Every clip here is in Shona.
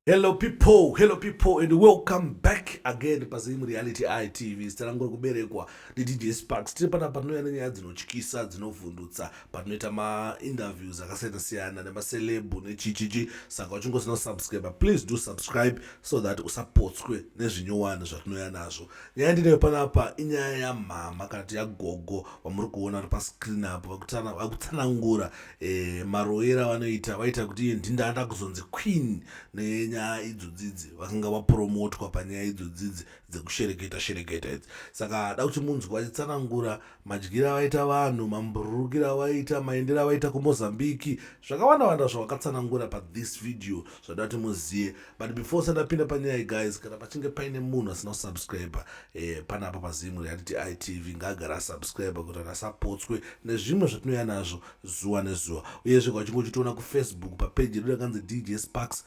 Hello people, hello people and welcome back again paZim Reality ITV. Zita rangu rekuberekwa ndiDJ Sparks. Tiri panapa panouya nenyaya dzinotyisa, dzinovhundutsa, patinoita mainterviews akasiyana siyana nemaceleb nechichichi. Saka uchingosina kusubscribe, please do subscribe so that usapotswe nezvinyowani zvatinouya nazvo. Nyaya ndinayo panapa inyaya yamama kana kuti yagogo vamuri kuona vari pascreen apo vakutsanangura eh, maroyera vanoita vaita kuti iye ndindanda kuzonzi queen nenyaya idzodzidzi vakanga vapromotwa panyaya idzodzidzi dzekushereketa shereketa idzi. Saka da kuti munzwe vachitsanangura madyire avaita vanhu, mambururukire avaita, maendere avaita kuMozambique, zvakawanda wanda zvavakatsanangura pathis video zvada kuti muziye. But before sandapinda panyaya iyi guys, kana pachinge paine munhu asina kusubscribe panapa paZim Reality ITV ngaagare asubscribe kuti asapotswe nezvimwe zvatinouya nazvo zuva nezuva. Uyezve kwachinge uchitiona kuFacebook papeji yedu rakanzi DJ Sparks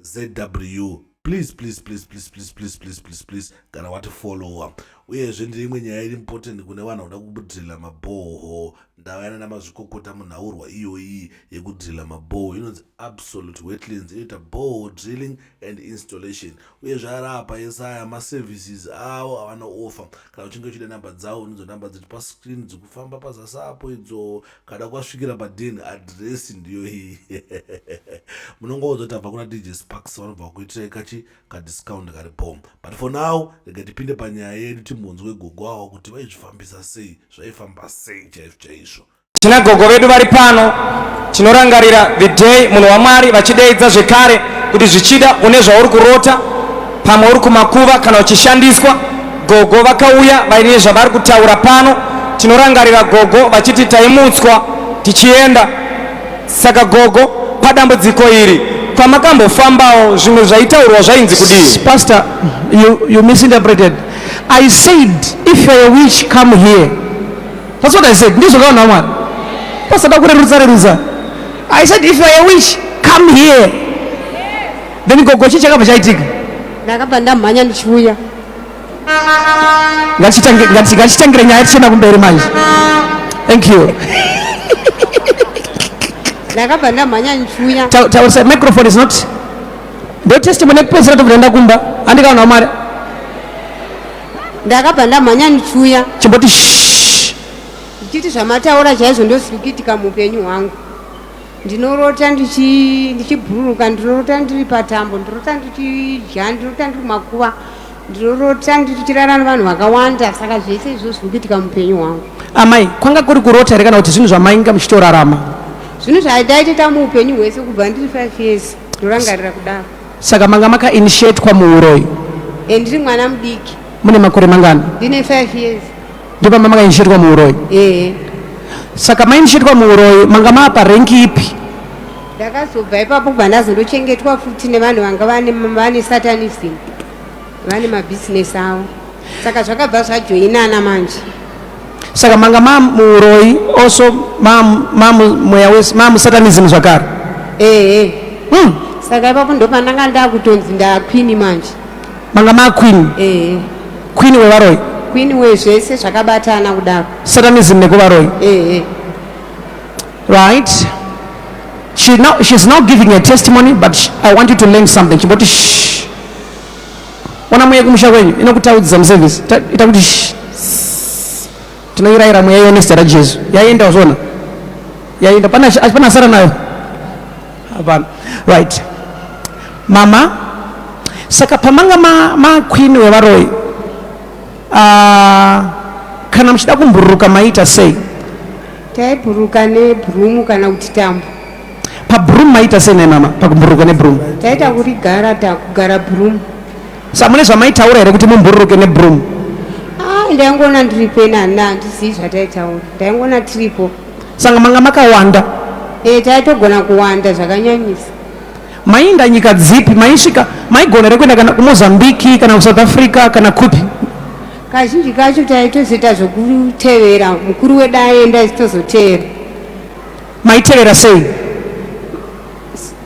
ZW, please please please please please please please please please gara watifollowa. Uyezve ndine imwe nyaya iri important kune vanhu vanoda kudrilla mabhoho. Ndavayana namazvikokota munhaurwa iyoyi yekudrilla mabhoho inonzi Absolute Wetlands, inoita borehole drilling and installation. Uyezve arapa ese aya maservices avo avanoofa. Kana uchinge uchida namba dzavo, unodzo namba dziri pascreen dzikufamba pazasi apo idzo. Kana kwasvikira paden address ndiyo iyi, munongoudzwa kuti abva kuna DJ Sparks, vanobva kuitirai kachi kadiscount karipo. But for now rega tipinde panyaya yedu, timbonzwe gogo avo kuti vaizvifambisa sei, zvaifamba sei chaizvo chaizvo. Tina gogo vedu vari pano, tinorangarira the day munhu waMwari vachideedza zvekare kuti zvichida une zvauri kurota, pamwe uri kumakuva kana uchishandiswa. Gogo vakauya vaine zvavari kutaura pano. Tinorangarira gogo vachiti taimutswa tichienda. Saka gogo, padambudziko iri kwamakambofambawo zvimwe zvaitaurwa zvainzi kudii? Pastor, you misinterpreted. I said, if you're a witch, come here. That's what I said. Ndizvo kaona Mwari. Pastor, da kurerutsa rerutsa. I said, if you're a witch, come here. Then gogo, chii chakabva chaitika? Ndakabva ndamhanya ndichiuya. Ngatichitangire nyaya tichienda kumberi manje. Thank you. Ndakabva ndamhanya ndichiuya. Taurisa, microphone is not. Ndo testimony yekupedzisira tobva taenda kumba. Andikaona Mwari. Ndakabva ndamhanya ndichiuya. Chimboti shh. Ndichiti zvamataura chaizvo ndozviri kuitika muupenyu hwangu. Ndinorota ndichibhururuka, ndinorota ndiri patambo, ndinorota ndichidya, ndinorota ndiri kumakuva, ndinorota ndichirara nevanhu vakawanda. Saka zvese izvozvo zviri kuitika muupenyu hwangu. Amai, kwanga kuri kurota here kana kuti zvinhu zvamainga muchitorarama? Zvinhu zvandaitoita muupenyu hwese kubva ndiri 5 years, ndorangarira kudaro. Saka manga makainitiatwa muuroyi? E, ndiri mwana mudiki. Mune makore mangani? Ndine 5 years. Ndipo manga makainitiatwa muuroyi? Ehe. Saka mainitiatwa muuroyi manga maapa renki ipi? Ndakazobva ipapo kubva ndazondochengetwa futi nevanhu vanga vane satanism, vane mabhizinesi avo. Saka zvakabva zvajoinana manje. Saka manga mamuuroyi also mamusatanism zvakare? Ehe. Saka ipapo ndopandanga ndakutonzi ndaqueen manje. Manga maqueen? Ehe. Queen wevaroyi? Queen wezvese zvakabatana kudaro. Satanism nekuvaroyi? Ehe. Right. She's now giving a testimony, but I want you to learn something. Chimboti shh. Ona mweya kumusha kwenyu inokutaudzisa muservice. Ita kuti shh. Tinoirayira mweya iyo nezita raJesu. Yaenda wazviona? Yaenda. Pana asara nayo? Hapana. Right. Mama, saka pamanga ma queen wevaroyi, kana muchida kumbururuka maiita sei? Taibhururuka nebroom kana kuti tambo. Pabroom maita sei nai mama, pakumbururuka nebroom? Taita kurigara, takugara broom. Sa mune zvamaitaura here kuti mumbururuke nebroom? Ndaingoona ndiri pena, handizivi zvataitaura. Ndaingoona tiripo. Saka manga makawanda? Taitogona kuwanda zvakanyanyisa. Maienda nyika dzipi? Maisvika, maigona here kuenda kana kuMozambique kana kuSouth Africa kana kupi? Kazhinji kacho taitozoita zvokutevera mukuru wedu aenda, isu tozotevera. Maitevera sei?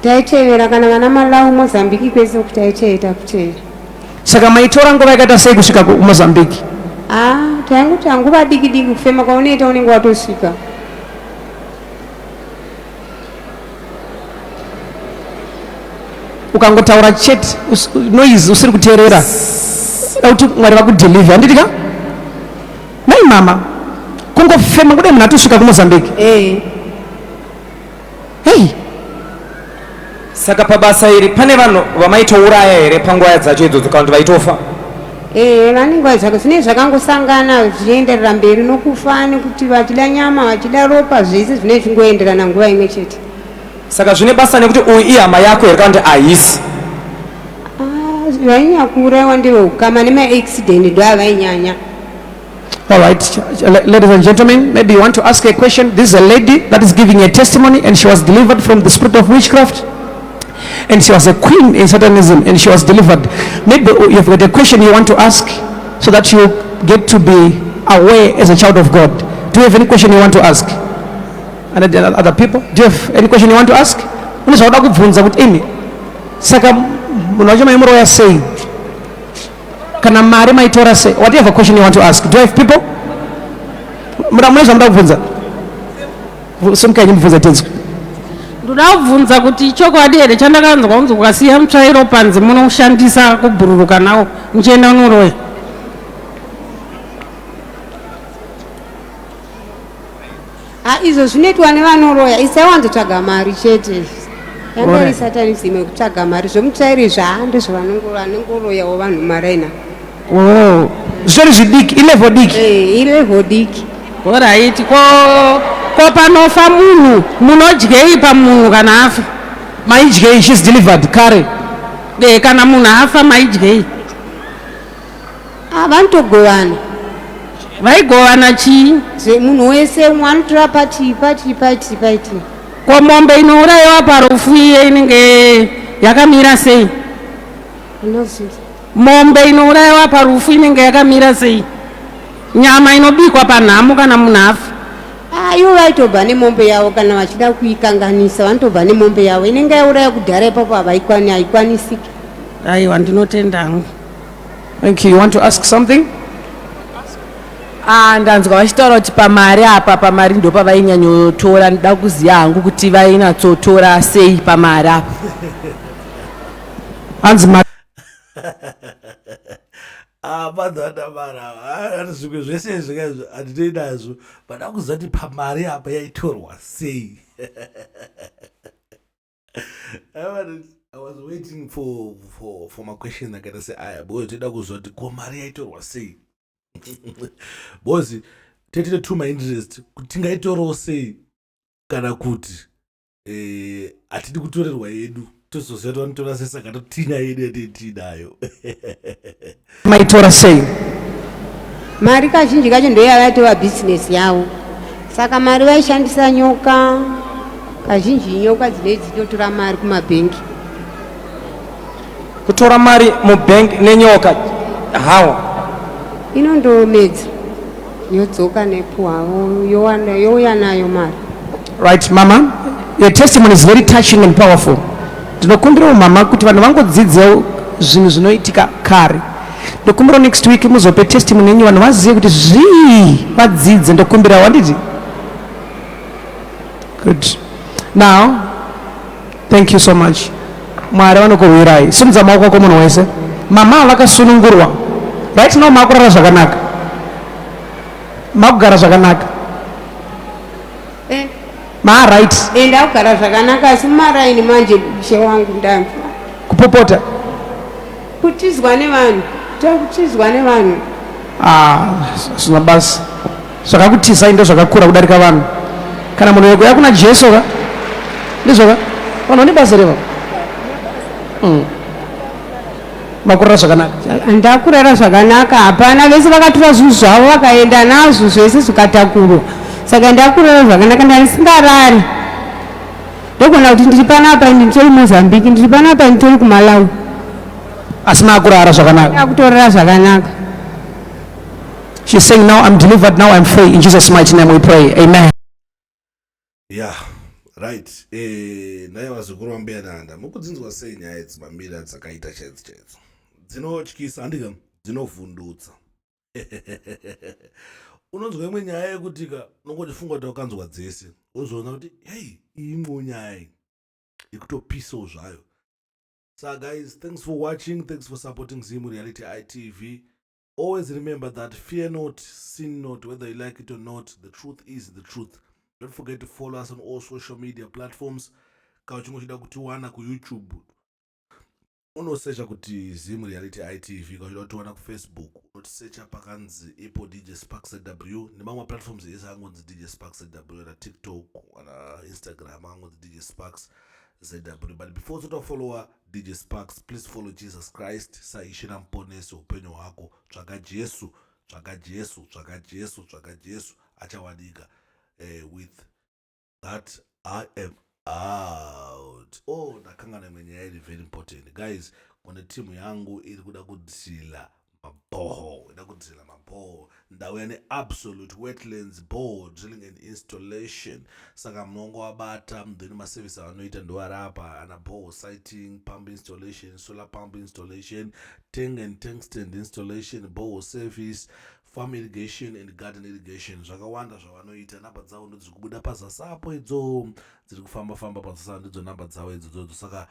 Taitevera kana vana Malawi, Mozambique, kwese uku taitevera kutevera. Saka maitora nguva yakaita sei kusvika kuMozambique? Taingoti nguva diki diki, kufema kwaunoita unenge watosvika. Ukangotaura chete noise usiri kuteerera da kuti Mwari vakudeliver, handiti ka? Nai mama, kungofema kudai munhu atosvika kuMozambique. Eh. Hey. Saka pabasa iri pane vanhu vamaitouraya here panguva dzacho idzodzo kana kuti vaitofa? Ee, vanenge zvaka zvinenge zvakangosangana zvichienderera mberi nokufa nekuti vachida nyama vachida ropa zvese zvinenge zvichingoenderana nguva imwe chete. Saka zvine basa nekuti uyu ihama yako here kana kuti ahisi? Ah, vainyanya kuuraiwa ndeveukama nemaaccident ndoavainyanya. All right, ladies and gentlemen, maybe you want to ask a question. This is a lady that is giving a testimony and she was delivered from the spirit of witchcraft. And she was a queen in Satanism and she was delivered. Maybe you've got a question you want to ask so that you get to be aware as a child of God. Do you have any question you want to ask? And then other people, do you have any question you want to ask? Une zvauda kubvunza kuti imi saka munhu wacho maimuroya sei? Kana mari maitora sei? What do you have a question you want to ask? Do you have people? Muna mune zvamuda kubvunza? Simukai mubvunze tinzwe. Ndoda kubvunza kuti ichokwadi here chandakanzwa kunzi ukasiya mutsvairo panze munoushandisa kubhururuka nawo muchienda unoroya. Ah, izvo zvinoitwa nevanoroya isaiwanzotsvaga mari chete yanga iri satanism yekutsvaga mari zvemutsvairo izvi haa ndezvevanongoroyawo vanhu maraina. Oh, zvitori zvidiki, ilevel diki. Eh, ilevel diki. Horaiti ko ko panofa munhu munodyei pamunhu kana afa? Maidyei? She's delivered kare. Eh, kana munhu afa maidyei? Ah, vanotogovana. Vaigovana chii? Munhu wese umwe anotora pati pati pati pati. Ko mombe inourayiwa parufu iye inenge yakamira sei? Mombe inourayiwa parufu inenge yakamira sei? Nyama inobikwa panhamo kana munhu afa. Ah, ivo vaitobva nemombe yavo kana vachida kuikanganisa vanotobva nemombe yavo inenge yauraya kudhara ipapo havaikwani haikwanisiki. Aiwa ndinotenda hangu. Thank you. You want to ask something? Ah, ndanzwa vachitaura kuti pamari apa pamari ndopavainyanyotora ndoda kuziva hangu kuti vainatsotora sei pamari apa. Hanzi mari Ah, vanhu vana mari ava zvimwe zvese izvi kaizvo handinei nazvo vada kuziva kuti pamari apa yaitorwa sei. I was waiting for, for, for maquestion akaita seaya because toida kuziva kuti ko mari yaitorwa sei because tetine two mainterest kuti tingaitorawo sei kana kuti eh, hatidi kutorerwa yedu tozoziva kuti vanotora sei saka totina yedu yatetiinayo. Maitora sei? Mari kazhinji kacho ndoyavaitova bhizinesi yavo saka mari vaishandisa nyoka kazhinji nyoka dzinei dzinotora mari kumabhengi. Kutora mari mubank nenyoka how? Inondomedza yodzoka nepuhwavo youya nayo mari. Right mama, your testimony is very touching and powerful. Ndinokumbirawo mama kuti vanhu vangodzidzewo zvinhu zvinoitika kare. Ndokumbirawo next week muzope testimony yenyu vanhu vazive kuti zvii vadzidze. Ndokumbirawo handiti? Good. Now, thank you so much. Mwari vanokurwirai. Simudza maoko ako munhu wese. Mama vakasunungurwa. Right now makurara zvakanaka. Makugara zvakanaka. Eh. Ma right. Eh, ndakugara zvakanaka asi mumaraini manje ishe wangu ndanzwa. Kupopota. Kutizwa nevanhu. Takutizwa nevanhu. Ah, zvina basa. Zvakakutizai ndozvakakura kudarika vanhu. Kana munhu wekuya kuna Jesu ka? Ndizvo ka? Vanhu vane basa reva. Makurara zvakanaka. Ndakurara zvakanaka hapana vese vakatora zvinhu zvavo vakaenda nazvo zvese zvikatakurwa saka ndakurara zvakanaka ndandisingarari ndogona kuti ndiri panapa nditori Mozambique ndiri panapa nditori kuMalawi Asi makurara zvakanaka. Ndakutorara zvakanaka. She's saying now I'm delivered, now I'm free. In Jesus' mighty name we pray. Amen. Yeah, right. Eh, naye vazukuru vambuya nehanda mukudzinzwa sei nyaya idzi mamira dzakaita chaidzo chaidzo dzinotyisa handika dzinovhundutsa unonzwa imwe nyaya yekuti ka unongotifunga kuti wakanzwa dzese wozoona kuti hei iyi imwewo nyaya iyi ikutopisawo zvayo. So guys, thanks for watching. Thanks for supporting Zimu Reality ITV. Always remember that fear not, sin not, whether you like it or not, the truth is the truth. Don't forget to follow us on all social media platforms. Kana uchinge uchida kutiwana kuYouTube, unosecha kuti Zim Reality ITV. Kana uchida kutiwana kuFacebook, unotisecha pakanzi ipo DJ Sparks ZW, nemamwe platforms ese angonzi DJ Sparks ZW, ana TikTok, ana Instagram angonzi DJ Sparks ZW. But before utofollowa DJ Sparks, please follow Jesus Christ saIshe namuponesi upenyu hwako. Tsvaga Jesu, tsvaga Jesu, tsvaga Jesu, tsvaga Jesu, achawanika. With that, I am out. Oh, ndakangana imwe nyaya iri very important, guys. Kune timu yangu iri kuda kudrilla maborehole, ida kudrilla maborehole. Ndauya neAbsolute Wetlands Borehole Drilling and Installation. Saka munongovabata, then maservice avanoita ndoarapa ana borehole siting, pump installation, solar pump installation, tank and tank stand installation, borehole service, farm irrigation and garden irrigation. Zvakawanda zvavanoita. Namba dzavo ndo dziri kubuda pazasi apo, idzo dziri kufamba famba pazasi apo, ndidzo namba dzavo idzodzodzo. Saka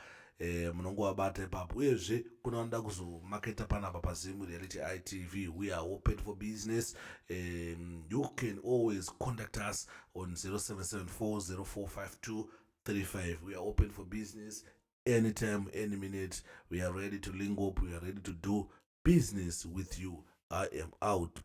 munongovabata ipapo. Uyezve kuna vanoda kuzomaketa panapa paZimu Reality ITV, we are open for business. You can always contact us on 0774 0452 35. We are open for business anytime, any minute. We are ready to link up. We are ready to do business with you. I am out.